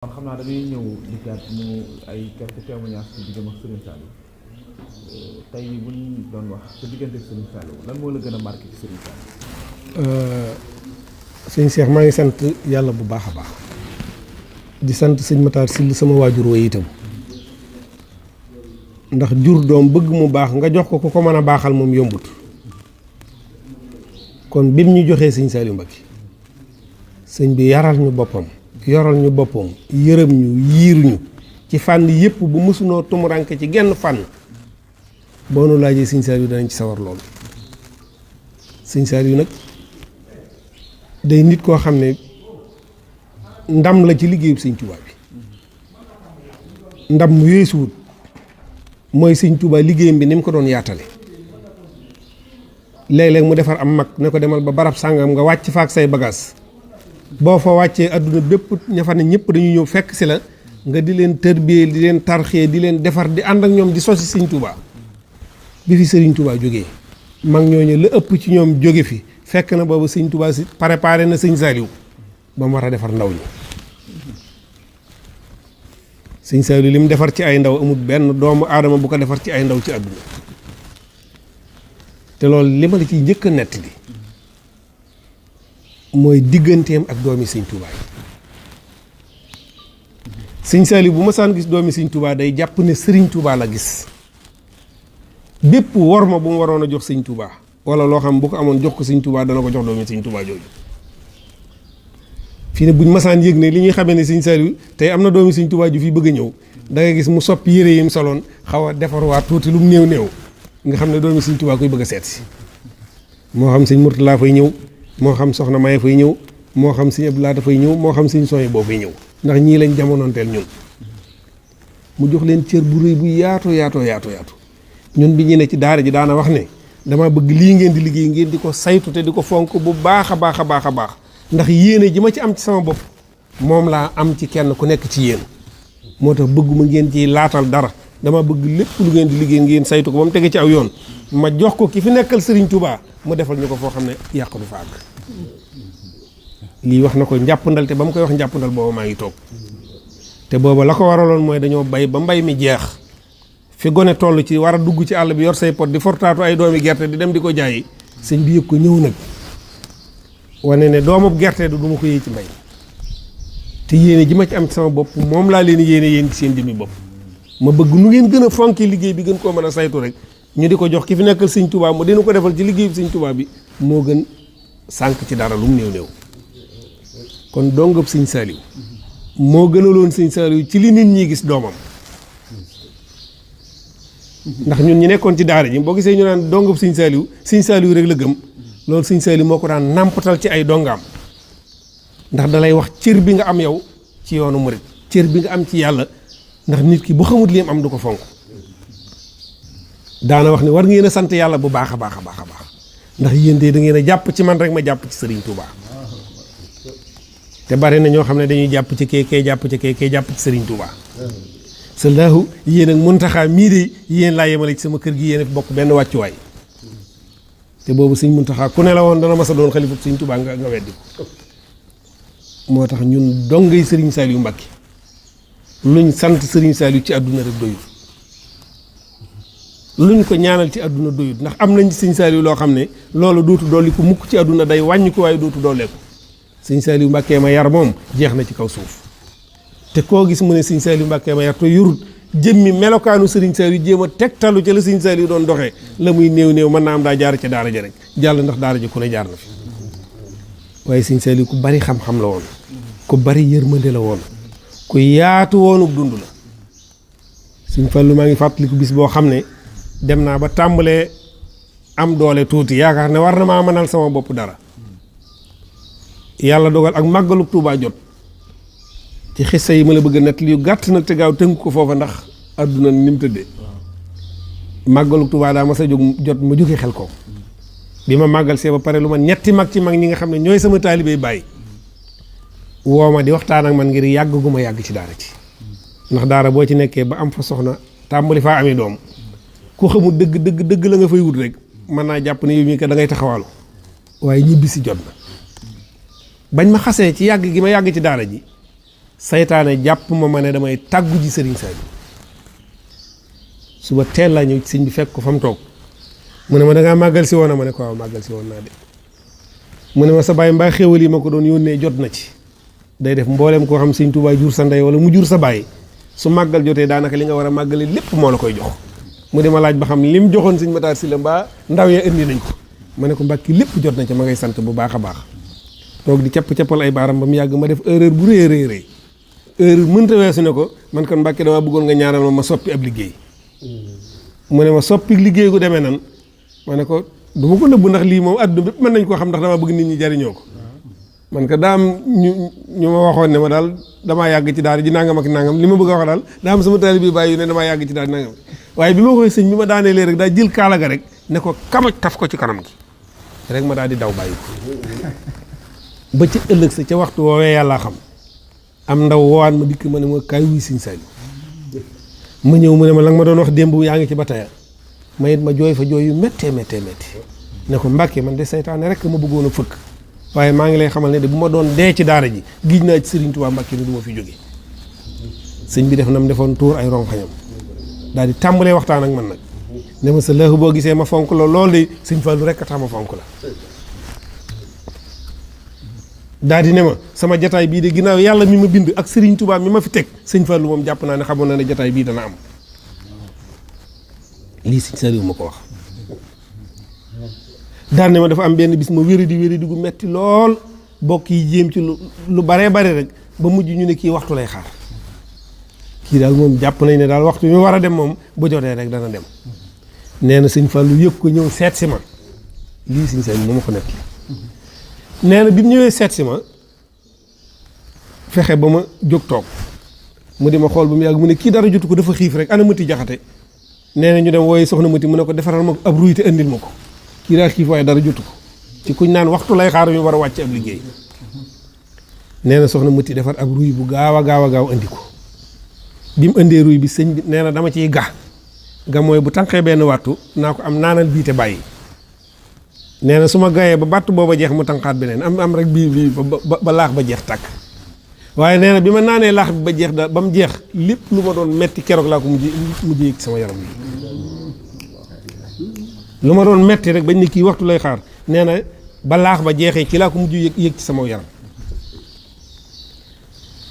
kon xam naa dañuy ñëw dikkaat mu ay quelques témoignages ci diggam ak Serigne Saliou tey bu ñu doon wax sa diggante ak Serigne Saliou lan moo la gën a marqué ci Serigne Saliou. sëñ Cheikh maa ngi sant yàlla bu baax a baax di sant sëñ Matar Syll sama waajur wa itam ndax jur doom bëgg mu baax nga jox ko ku ko mën a baaxal moom yombut kon bim ñu joxee sëñ Saliou Mbacké sëñ bi yaral ñu boppam yoral ñu boppam yërëm ñu yiir ñu ci fànn yëpp bu mësunoo tumuranke ci genn fànn boo nu laajee sëñ Saliou danañ ci sawar loolu sëñ Saliou nag day nit koo xam ne ndam la ci liggéeyub sëñ Touba bi ndam mu weesuwut mooy sëñ Touba liggéeyam bi ni mu ko doon yaatale léeg-léeg mu defar am mag ne ko demal ba barab sàngam nga wàcc fa ak say bagages boo fa wàccee adduna bépp ña fa ne ñëpp dañu ñëw fekk si la nga di leen tërbiyee di leen tarxee di leen defar di ànd ak ñoom di sosi sëñ Touba bi fi sëriñ Touba jógee mag ñooñu la ëpp ci ñoom jóge fi fekk na boobu sëñ Touba si préparé na sëñ Saliou ba mu war a defar ndaw ñi sëñ Saliou li mu defar ci ay ndaw amul benn doomu aadama bu ko defar ci ay ndaw ci àdduna te loolu li ma la ciy njëkk a nettali mooy digganteem ak doomi sëñ Touba yi sëñ Saliou bu ma saan gis doomi sëñ Touba day jàpp ne sëriñ Touba la gis bépp worma bu mu waroon a jox sëñ Touba wala loo xam bu ko amoon jox ko sëñ Touba dana ko jox doomi sëñ Touba jooju fii ne buñ masaan yëg ne li ñuy xamee ne sëñ Saliou tey am na doomi sëñ Touba ju fi bëgg a ñëw da ngay gis mu soppi yére yi mu soloon xaw a defarwaat tuuti lu mu néew néew nga xam ne doomi sëñ Touba koy bëgg a seet si moo xam sëñ Mourtala fay ñëw moo xam soxna Maye fay ñëw moo xam sëñ Abdoulaye dafay ñëw moo xam sëñ Soye boo fay ñëw ndax ñii lañ jamonoonteel ñun mu jox leen cër bu rëy bu yaatoo yaatu ñun bi ñu ne ci daara ji daana wax ne dama bëgg lii ngeen di liggéey ngeen di ko saytu te di ko fonk bu baax a baax ndax yéene ji ma ci am ci sama bopp moom laa am ci kenn ku nekk ci yéen moo tax bëgguma ngeen ci laatal dara dama bëgg lépp lu ngeen di liggéey ngeen saytu ko ba mu tege ci aw yoon ma jox ko ki fi nekkal Serigne Touba mu defal ñu ko foo xam ne yàq du fa àgg lii wax na ko njàppandal te ba mu koy wax njàppandal booba maa ngi toog te booba la ko waraloon mooy dañoo bay ba mbay mi jeex fi gone toll ci war a dugg ci àll bi yor say pot di fortaatu ay doomi gerte di dem di ko jaayi sëñ bi yëg ko ñëw nag wane ne doomub gerte du ma ko yéey ci mbay te yéene ji ma ci am ci sama bopp moom laa leen yéene yéen ci seen jëmmi bopp ma bëgg nu ngeen gën a fonki liggéey bi gën koo mën a saytu rek ñu di ko jox ki fi nekkal sëñ Touba mu dina ko defal ci liggéey bi sëñ Touba bi moo gën sànq ci dara lu mu néew kon dongab sëñ Saliou moo gënaloon sëñ Saliou ci li nit ñi gis doomam ndax ñun ñi nekkoon ci daara ji boo gisee ñu naan dongab sëñ Saliou rek la gëm loolu sëñ Saliou moo ko daan nàmpatal ci ay dongaam ndax dalay wax cër bi nga am yow ci yoonu murit cër bi nga am ci yàlla ndax nit ki bu xamut li am du ko fonk daana wax ne war ngeen a sant yàlla bu baax a baax ndax yéen de da ngeen a jàpp ci man rek ma jàpp ci Serigne Touba te bari na ñoo xam ne dañuy jàpp ci kee jàpp ci kee jàpp ci Serigne Touba sallahu yéen ak Muntaxa mii de yéen laa yemale ci sama kër gi yéen a bokk benn wàccuwaay te boobu sëñ Muntaxa ku ne la woon dana mas a doon xalifa sëñ Touba nga weddi ko moo tax ñun dongay Serigne Saliou Mbacké luñ sant Serigne Saliou ci àdduna rek doyut luñ ko ñaanal ci àdduna doyut ndax am nañ ci Serigne Saliou loo xam ne loolu dootu dolli ko mukk ci àdduna day wàññi ko waaye dootu dooleeku Serigne Saliou Mbacké ma yar moom jeex na ci kaw suuf te koo gis mu ne Serigne Saliou Mbacké ma yar te yorut jëmmi melokaanu Serigne Saliou jéem a tegtalu ca la Serigne Saliou doon doxee la muy néew mën naa am daa jaar ca daara ja rek jàll ndax daara ja ku ne jaar na fi waaye Serigne Saliou ku bari xam-xam la woon ku bari yërmande la woon ku yaatu woonub dund la Serigne Fallou maa ngi fàttaliku bis boo xam ne dem naa ba tàmbalee am doole tuuti yaakaar ne war na maa mënal sama bopp dara yàlla dogal ak màggalu Tuubaa jot ci xissa yi ma la bëgg a nettali yu gàtt nag te gaaw tënk ko foofa ndax àdduna ni mu tëddee màggalu Tuubaa daa ma sa jóg jot ma jóge xel ko bi ma màggal see ba pare lu ma ñetti mag ci mag ñi nga xam ne ñooy sama taalibey bàyyi woo ma di waxtaan ak man ngir yàgg gu ma yàgg ci daara ci ndax daara boo ci nekkee ba am fa soxna tàmbali faa amee doom ku xamul dëgg la nga fay wut rek mën naa jàpp ne yow mii kat da ngay taxawaalu waaye ñibbi si jot na bañ ma xasee ci yàgg gi ma yàgg ci daara ji saytaane jàpp ma ne damay tàggu ji sëriñ Saliou suba teel laa ñëw ci sëñ bi fekk ko fa mu toog mu ne ma da ngaa màggal si woon ma ne ko waaw màggal si woon naa de mu ne ma sa baay mbaa xéwal yi ma ko doon yónnee jot na ci day def mbooleem koo xam sëñ Tuubaa jur sa ndey wala mu jur sa baay su màggal jotee daanaka li nga war a màggale lépp moo la koy jox mu di ma laaj ba xam lim joxoon sëñ Matar Sylla mbaa ndaw ya indi nañ ko ma ne ko mbàkki lépp jot na ci ma ngay sant bu baax a baax toog di capp-cappal ay baaram ba mu yàgg ma def erreur bu rëy rëy rëy erreur mënta weesu ne ko man kon mbàkki damaa bëggoon nga ñaanal ma soppi ab liggéey mu ne ma soppi liggéey gu demee nan ma ne ko du ma ko nëbb ndax lii moom adduna bépp mën nañ koo xam ndax damaa bëgg nit ñi jariñoo ko man ko daa am ñu ma waxoon ne ma daal damaa yàgg ci daara ji nangam ak nangam li ma bëgg a wax daal daa am sama taalibe bi bàyyi yu ne damaa yàgg ci daara ji nangam waaye bi ma koy sëñ bi ma daaneelee rek daa jël kaala ga rek ne ko kamaj taf ko ci kanam gi rek ma daal di daw bàyyi ko ba ci ëllëg sa ca waxtu woowee yàllaa xam am ndaw woowaan ma dikk ma ne ma kaay wuy sëñ Saliou ma ñëw mu ne ma la nga ma doon wax démb yaa ngi ci ba taya ma it ma jooy fa jooy yu méttee ne ko Mbàkke man de saytaane rek ma bëggoon a fëkk waaye maa ngi lay xamal ne de bu ma doon dee ci daara ji giij naa ci Sëriñ Tuubaa Mbàkke ni du ma fi jóge sëñ bi def na mu defoon tuur ay ronxañam daal di tàmbalee waxtaan ak man nag ne ma sa laahu boo gisee ma fonk la lool de sëñ Fallu rek a tax ma fonk la daal di ne ma sama jataay bii de ginnaaw yàlla mi ma bind ak Sëriñ Tuubaa mi ma fi teg sëñ Fallu moom jàpp naa ne xamoon na ne jataay bii dana am lii sëñ Saliou ma ko wax daan ne ma dafa am benn bis ma wéradi gu metti lool bokk yi jéem ci lu baree bare rek ba mujj ñu ne kii waxtu lay xaar kii daal moom jàpp nañ ne daal waxtu mi war a dem moom bu jotee rek dana dem nee na sëñ Fallu yëg ko ñëw seet si ma lii sëñ Saliou moo ma ko netti nee na bi mu ñëwee seet si ma fexe ba ma jóg toog mu di ma xool ba mu yàgg mu ne kii dara jotu ko dafa xiif rek ana Mati Jaxate nee na ñu dem wooye soxna Mati mu ne ko defaral ma ab ruy te indil ma ko kii daa xiif waaye dara jotu ko ci kuñ naan waxtu lay xaar ñu war a wàcc ab liggéey nee na soxna Mati defar ab ruy bu gaaw a gaaw indi ko bi mu indee ruy bi sëñ bi nee na dama ciy ga mooy bu tànqee benn wattu naa ko am naanal bii te bàyyi nee na su ma gayee ba bàtt booba jeex mu tànqaat beneen am rek bii ba laax ba jeex tàkk waaye nee na bi ma naanee laax bi ba jeex da ba mu jeex lépp lu ma doon metti keroog laa ko mujj yëg sama yaram bi lu ma doon metti rek bañ ne kii waxtu lay xaar nee na ba laax ba jeexee ci laa ko mujj yëg ci sama yaram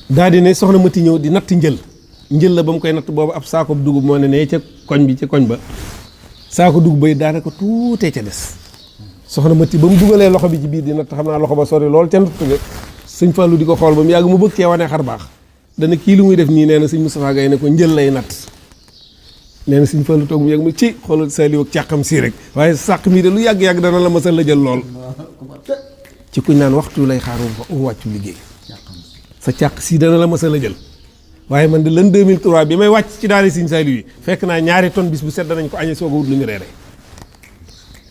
daal di ne soxna Mati ñëw di natt njël la ba mu koy natt boobu ab saako dugub moo ne ca koñ ba saako dugub bay daanaka tuutee ca des soxna Mati ba mu dugalee loxo bi ci biir di natt xam naa loxo ba sori lool ca natt ga sëñ Fallu di ko xool ba mu yàgg mu bëgg cee wane xar baax dana kii lu muy def nii nee na sëñ Moustapha Gaye ne ko njël lay natt nee na sëñ Fallu toog mu yàgg mu ci xoolal Saliou ak càqam si rek waaye sàq mii de lu yàgg-yàgg dana la masal la jël lool ci kuñ naan waxtu lay xaar wàccu liggéey sa càq si dana la masal la jël waaye man de l'an 2003 bi may wàcc ci daara sëñ Saliou yi fekk naa 2 tonnes bis bu set danañ ko añee soog a wut lu ñu reere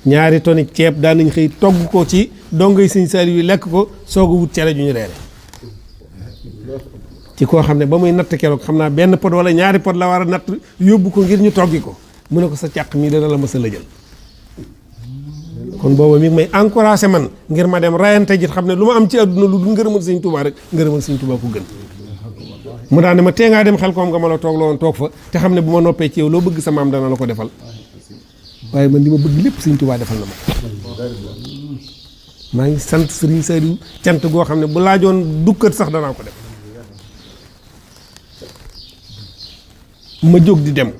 2 tonnes ceeb daan nañ xëy togg ko ci dongay sëñ Saliou yi lekk ko soog a wut cere ju ñu reere ci koo xam ne ba muy natt keroog xam naa benn pot wala 2 pot la war a natt yóbbu ko ngir ñu toggi ko mu ne ko sa càq mii dana la mësa la jël kon booba mi ngi may encouragé man ngir ma dem rayante ji xam ne lu ma am ci àdduna lu dul ngërëmal sëñ Tuubaa rek ngërëmal sëñ Tuubaa ko gën mu daan ne ma tee ngaa dem xel koom nga ma la toog la woon toog fa te xam ne bu ma noppee ci yow loo bëgg sa maam dana la ko defal waaye man li ma bëgg lépp sëñ Tuubaa defal na ma maa ngi sant Sëriñ Saliou cant goo xam ne bu laajoon dukkat sax danaa ko def ma jóg di dem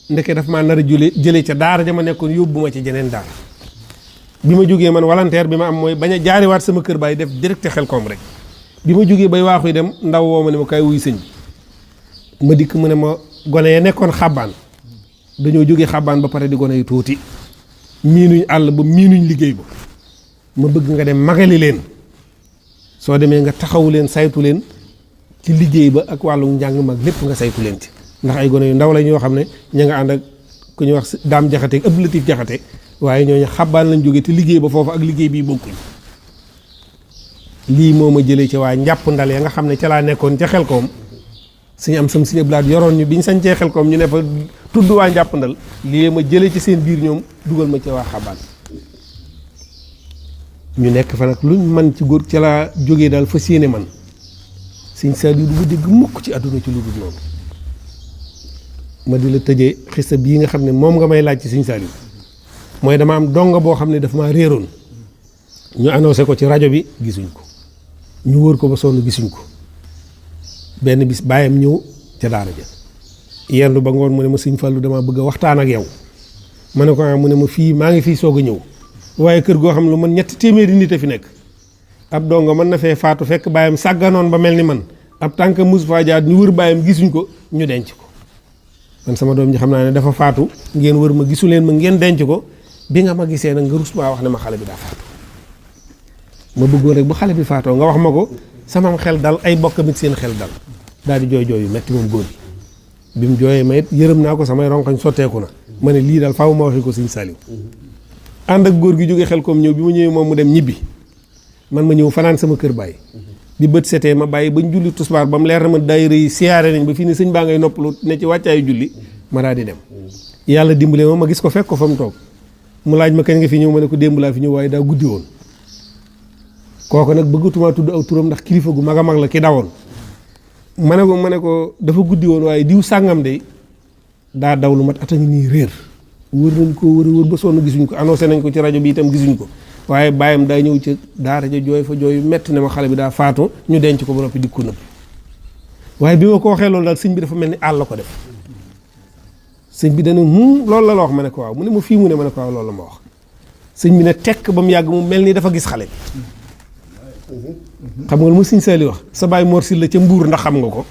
ndeke daf maa nar a jëlee ca daara ja ma nekkoon yóbbu ma ci jeneen daara bi ma jógee man volontaire bi ma am mooy bañ a jaariwaat sama kër baay def direct xel koom rek bi ma jógee bay waaxuy dem ndaw woo ma ne ma kaay wuy sëñ ma dikk mu ne ma gone ya nekkoon xàbbaan dañoo jógee xàbbaan ba pare di gone yu tuuti miinuñ àll ba miinuñ liggéey ba ma bëgg nga dem magali leen soo demee nga taxawu leen saytu leen ci liggéey ba ak wàllu njàng mag lépp nga saytu leen ci ndax ay gone yu ndaw la ñoo xam ne ña nga ànd ak ku ñuy wax daam jaxate ëpp latif jaxate waaye ñooñu xàbbaan lañ jógee te liggéey ba foofu ak liggéey bii bokkuñ lii moo ma jëlee ci waa njàpp ndal ya nga xam ne ca laa nekkoon ca xel koom suñu am sam suñu blaat yoroon ñu bi ñu sañcee xel koom ñu ne fa tudd waa njàpp ndal lii ma jëlee ci seen biir ñoom dugal ma ci waa xàbbaan ñu nekk fa nag luñ man ci góor ca laa jógee daal fa séene man sëñ Saliou du ma dégg mukk ci àdduna ci lu dul noonu. ma di la tëjee xista bii nga xam ne moom nga may laaj ci sëñ Saliou mooy dama am donga boo xam ne dafa maa réeroon ñu annoncé ko ci rajo bi gisuñ ko ñu wër ko ba sonn gisuñ ko benn bis bàyyam ñëw ca daara ja yendu ba ngoon mu ne ma sëñ Fallou dama bëgg a waxtaan ak yow ma ne ko mu ne ma fii maa ngi fii soog a ñëw waaye kër goo xam ne lu man 300 nit a fi nekk ab donga mën na fee faatu fekk bàyyam sàgganoon ba mel ni man ab tànk mus faa jaar ñu wër bàyyam gisuñ ko ñu denc ko man sama doom ji xam naa ne dafa faatu ngeen wër ma gisu leen ma ngeen denc ko bi nga ma gisee nag nga rus maa wax ne ma xale bi daa faatu ma bëggoon rek bu xale bi faatoo nga wax ma ko sama xel dal ay bokkam it seen xel dal daal di jooy jooy yu metti moom góor gi bi mu jooyee ma it yërëm naa ko samay ronkañ sotteeku na ma ne lii daal faaw ma waxi ko sëñ Saliou ànd ak góor gi jóge xel comme ñëw bi ma ñëwee moom mu dem ñibbi man ma ñëw fanaan sama kër bàyyi bi bët setee ma bàyyi bañ julli tusbaar ba mu leer na ma daayira yi siyaare nañ ba fii ne sëñ baa ngay noppalu ne ci wàccaayu julli ma daal di dem yàlla dimbale ma gis ko fekk ko fa mu toog mu laaj ma kañ nga fi ñëw ma ne ko démb laa fi ñëw waaye daa guddi woon kooku nag bëggatumaa tudd aw turam ndax kilifa gu mag a mag la ki dawoon ma ne ko dafa guddi woon waaye diw sàngam de daa daw lu mat at a ngi nii réer wër nañ ko wër ba sonn gisuñ ko annoncé nañ ko ci rajo bi itam gisuñ ko waaye bàyyam daa ñëw ci daara ja jooy fa jooy metti ne ma xale bi daa faatu ñu denc ko ba noppi dikku nëbb waaye bi ma ko waxee loolu daal sëñ bi dafa mel ni àll la ko def sëñ bi dana loolu la wax ma ne ko waaw mu ne ma fii mu ne ma ne ko waaw loolu la ma wax sëñ bi ne tekk ba mu yàgg mu mel ni dafa gis xale bi xam nga lu ma sëñ Saliou wax sa baay Mor Sylla ca Mbuur ndax xam nga ko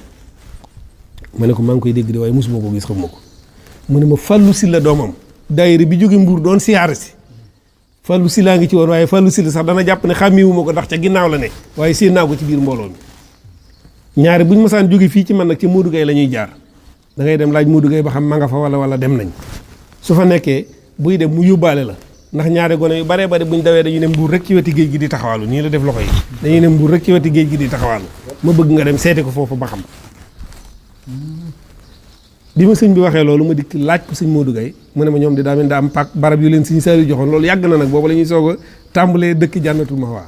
ma ne ko maa ngi koy dégg de waaye mosuma ko gis xam ma ko mu ne ma Fallou Sylla doomam daayira bi jóge Mbuur doon siyaare si Fallou Sylla ngi ci woon waaye Fallou Sylla sax dana jàpp ne xàmmiwuma ko ndax ca ginnaaw la ne waaye séen naa ko ci biir mbooloo mi ñaari buñ masaan jóge fii ci man nag ca Modou Gueye la ñuy jaar da ngay dem laaj Modou Gueye ba xam ma nga fa wala dem nañ su fa nekkee buy dem mu yóbbaale la ndax ñaari gone yu baree bari buñ dawee dañu ne Mbuur rek ci weti géej gi di taxawaalu nii la def loxo yi dañuy ne Mbuur rek ci weti géej gi di taxawaalu ma bëgg nga dem seeti ko foofu ba xam bi ma sëñ bi waxee loolu ma dikk laaj ko sëñ Modou Gueye mu ne ma ñoom di daa mel daa am pak barab yu leen sëñ Saliou joxoon loolu yàgg na nag boobu la ñuy soog a tàmbalee dëkk Jannatul Mahwa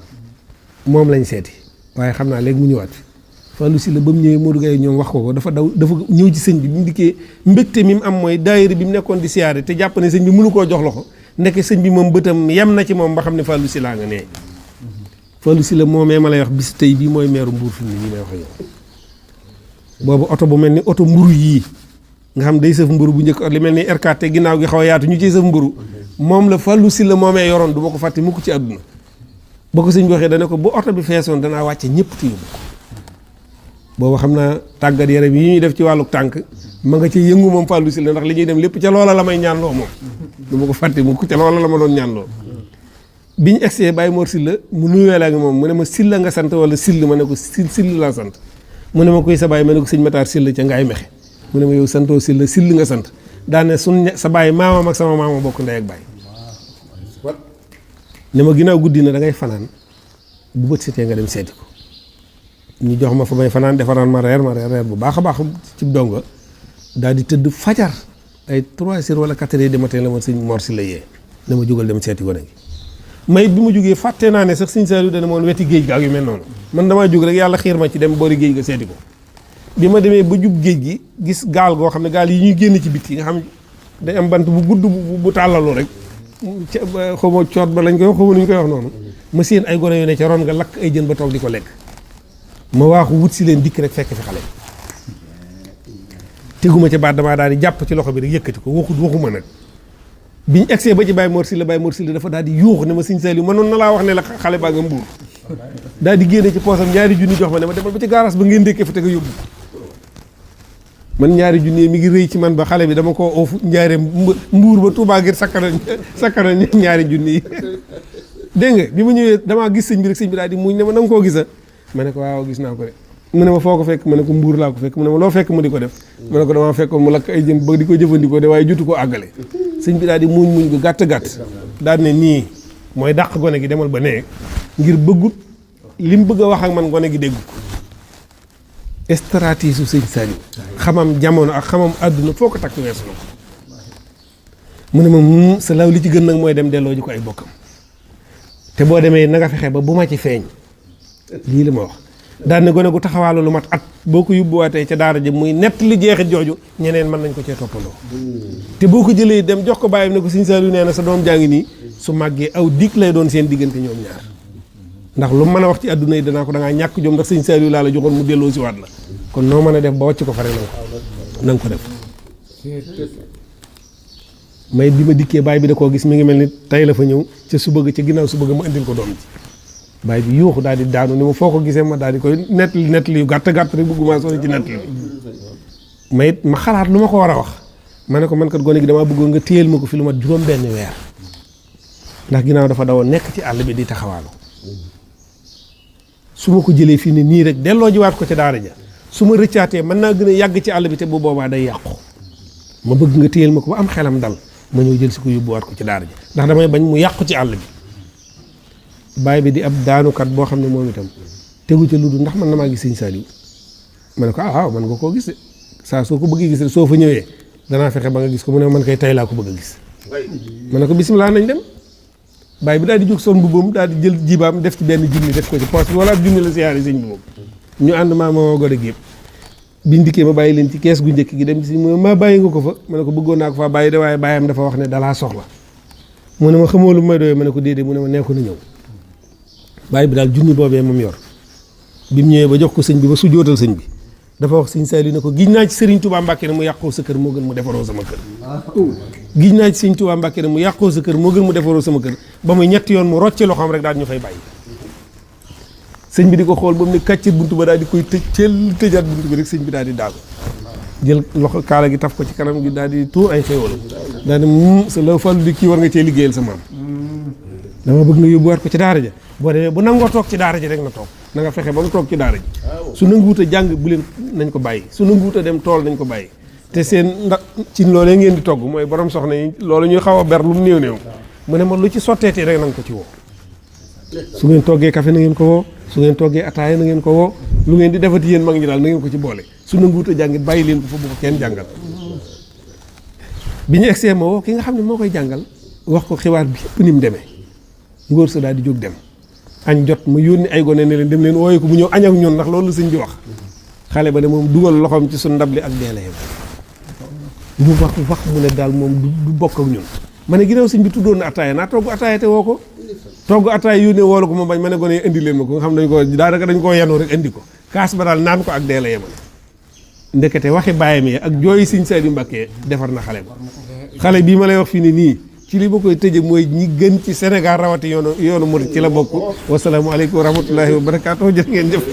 moom lañ seeti waaye xam naa léegi mu ñëwaat fi Fallou Sylla ba mu ñëwee Modou Gueye ñoom wax ko dafa ñëw ci sëñ bi bi mu dikkee mbégte mi mu am mooy daayira bi mu nekkoon di siyaare te jàpp ne sëñ bi mënu koo jox loxo ndeke sëñ bi moom bëtam yem na ci moom ba xam ne Fallou Sylla nga nee Fallou Sylla moomee ma lay wax bis tey bii mooy meeru Mbuur fi mu ne may wax yow boobu oto bu mel ni oto mburu yii nga xam day sëf mburu bu njëkk li mel ni R4 te ginnaaw gi xaw a yaatu ñu ciy sëf mburu moom la Fallou Sylla moomee yoroon du ma ko fàtte mukk ci àdduna ba ko sëñ bi waxee dana ko bu oto bi feesoon danaa wàcce ñëpp te yóbbu ko boobu xam naa tàggat yaram yi ñuy def ci wàllu tànk ma nga ci yëngu moom Fallou Sylla ndax li ñuy dem lépp ca loola la may ñaanloo moom du ma ko fàtte mukk ca loola la ma doon ñaanloo bi ñu egsee Baye Mor Sylla mu nuyoo la ak moom mu ne ma Sylla nga sant wala Sylla ma ne ko Sylla laa sant mu ne ma koy sa baay ma ne ko sëñ Matar Sylla ca Ngaay Mexe mu ne ma yow santoo Sylla Sylla nga sant daane sun sa baay maamam ak sama maama bokk ndey ak baay ne ma ginnaaw guddi na da ngay fanaan bu bët setee nga dem seeti ko ñu jox ma fa may fanaan defaraan ma reer bu baax a baax ci donga daal di tëdd fajar ay 3 heures wala 4 heures du matin la ma sëñ Mor Sylla yee ne ma jógal dem seeti gone gi may bi ma jógee fàtte naa ne sax sëñ Saliou dana moon weti géej ga ak yu mel noonu man damaa jóg rek yàlla xiir ma ci dem boori géej ga seeti ko bi ma demee ba jub géej gi gis gaal goo xam ne gaal yi ñuy génn ci biti nga xam day am bant bu gudd bu tàllalu rek xaw ma coot ba lañ koy wax xaw ma nu ñu koy wax noonu ma séen ay gone yu ne ca ron nga lakk ay jën ba toog di ko lekk ma waaxu wut si leen dikk rek fekk fi xale teguma ca baat damaa daal di jàpp ci loxo bi rek yëkkati ko waxuma nag biñ egsee ba ci Baye Mor Sylla dafa daal di yuux ne ma sëñ Saliou mënoon na laa wax ne la xale baa nga Mbuur daal di génne ci poosam ñaari junni jox ma ne ma demal ba ci gaaraas ba ngeen ndékkee fa te nga yóbbu man ñaari junni mi ngi rëy ci man ba xale bi dama ko oofu ñaare Mbuur ba Touba ngir sakkana ñaari junni yi dégg nga bi ma ñëwee damaa gis sëñ bi rek sëñ bi daal di muñ ne ma na nga koo gisa ma ne ko waaw gis naa ko de mu ne ma foo ko fekk ma ne ko Mbuur laa ko fekk mu ne ma loo fekk mu di ko def ma ne ko damaa fekkoon mu lakk ay jën ba di ko jëfandikoo de waaye jotu ko àggale sëñ bi daal di muñ gu gàtt daal ne nii mooy dàq gone gi demal ba nee ngir bëggut li mu bëgg a wax ak man gone gi dégg ko stratégie su sëñ Saliou xamam jamono ak xamam àdduna foo ko takk weesu na ko mu ne ma sa law li ci gën nag mooy dem delloo ji ko ay bokkam te boo demee na nga fexe ba bu ma ci feeñ lii la ma wax daan ne gone gu taxawaalu lu mat at boo ko yóbbuwaatee ca daara ji muy nett li jeexit jooju ñeneen mën nañ ko cee toppandoo te boo ko jëlee dem jox ko bàyyam ne ko Sëñ Saaliw nee na sa doom jaa ngi nii su màggee aw dig lay doon seen diggante ñoom ñaar ndax lu mën a wax ci àdduna yi danaa ko da ngaa ñàkk jom ndax Sëñ Saaliw laa la joxoon mu delloo si waat la kon noo mën a def ba wàcc ko fare na nga ko def may bi ma dikkee baay bi da koo gis mi ngi mel ni tey la fa ñëw ca su bëgg ca ginnaaw su bëgg ma indil ko doom ji baay bi yuuxu daal di daanu ni ma foo ko gisee ma daal di koy nettali yu gàtt gàtt rek bëgguma sori ci nettali ma xalaat lu ma ko war a wax ma ne ko man kat gone gi damaa bëggoon nga téyel ma ko fi lu mat juróom benn weer ndax ginnaaw dafa dawoon nekk ci àll bi di taxawaalu su ma ko jëlee fii ne nii rek delloo jiwaat ko ca daara ja su ma rëccaatee mën naa gën a yàgg ci àll bi te bu boobaa day yàqu ma bëgg nga téyel ma ko ba am xelam dal ma ñëw jël si ko yóbbuwaat ko ci daara ja ndax damay bañ mu yàqu ci àll bi baay bi di ab daanukat boo xam ne moom itam tegu ca lu dul ndax man na maa gis Sëñ Saaliw ma ne ko waaw man nga koo gis de saa soo ko bëggee gis de soo fa ñëwee danaa fexe ba nga gis ko mu ne man kay tay laa ko bëgg a gis ma ne ko bisimilah nañ dem baay bi daal di jóg son mbubbam daal di jël jibaam def ci benn junni def ko ci poche bi wala ab junni la siyaare sëñ bi moom ñu ànd maa ma gode gi yëpp biñ dikkee ma bàyyi leen ci kees gu njëkk gi dem ci mu maa bàyyi nga ko fa ma ne ko bëggoon naa ko faa bàyyi de waaye bàyyam dafa wax ne dalaa soxla mu ne ma xamoo lu may doyee ma ne ko déedéet mu ne ma nekku na ñëw bàyyi bi daal junni boobee moom yor bi mu ñëwee ba jox ko sëñ bi ba su jootal sëñ bi dafa wax Sëñ Saaliw ne ko giñ naa ci Sëriñ Tuubaa Mbàkke ne mu yàqoo sa kër moo gën mu defaroo sama kër giñ naa ci Sëriñ Tuubaa Mbàkke ne mu yàqoo sa kër moo gën mu defaroo sama kër ba muy ñetti yoon mu rocce loxoom rek daal ñu fay bàyyi sëñ bi di ko xool ba mu ne kàccit buntu ba daal di koy tëjaat buntu bi rek sëñ bi daal di daagu jël loxo kaala gi taf ko ci kanam gi daal di tuur ay xéewalam daal di sa la fàllu di kii war nga cee liggéeyal sa maam dama bëgg nga yóbbuwaat ko ci daara ja boo demee bu nangoo toog ci daara ji rek na toog na nga fexe ba mu toog ci daara ji su nanguwut a jàng bu leen nañ ko bàyyi su nanguwut a dem tool nañ ko bàyyi te seen ndax ci loolee ngeen di togg mooy borom soxna yi loolu ñuy xaw a ber lu mu néew néew mu ne ma lu ci sotteetee rek na nga ko ci woo su ngeen toggee café na ngeen ko woo su ngeen toggee ataaya na ngeen ko woo lu ngeen di defati yéen mag ñi daal na ngeen ko ci boole su nanguwut a jàngit bàyyi leen ko fa bu ko kenn jàngal bi ñu egsee ma woo ki nga xam ne moo koy jàngal wax ko xibaar bi yëpp ni mu demee ngóor sa daal di jóg dem añ jot ma yónni ay gone ne leen dem leen wooye ko bu ñëw añ ak ñun ndax loolu la sëñ bi wax xale ba ne moom dugal loxoom ci suñ ndab li ak deele mu wax mu ne daal moom du bokk ak ñun ma ne ginnaaw sëñ bi tuddoon na ataaya naa togg ataaya te woo ko togg ataaya yónnee woolu ko ma bañ ma ne gone indi leen ma ko nga xam dañ ko daanaka dañ koo yenu rek indi ko kaas ba daal naan ko ak deele yemale ndekete waxi bàyyam yi ak jooyi Sëñ Saaliw Mbàkke defar na xale ba xale bii ma lay wax fii ne nii ci li ma koy tëje mooy ñi gën ci Sénégal rawati yoonu murit ci la bokk wasalaamu aleykum wa rahmatullahi wa barakaatu jëf ngeen jëf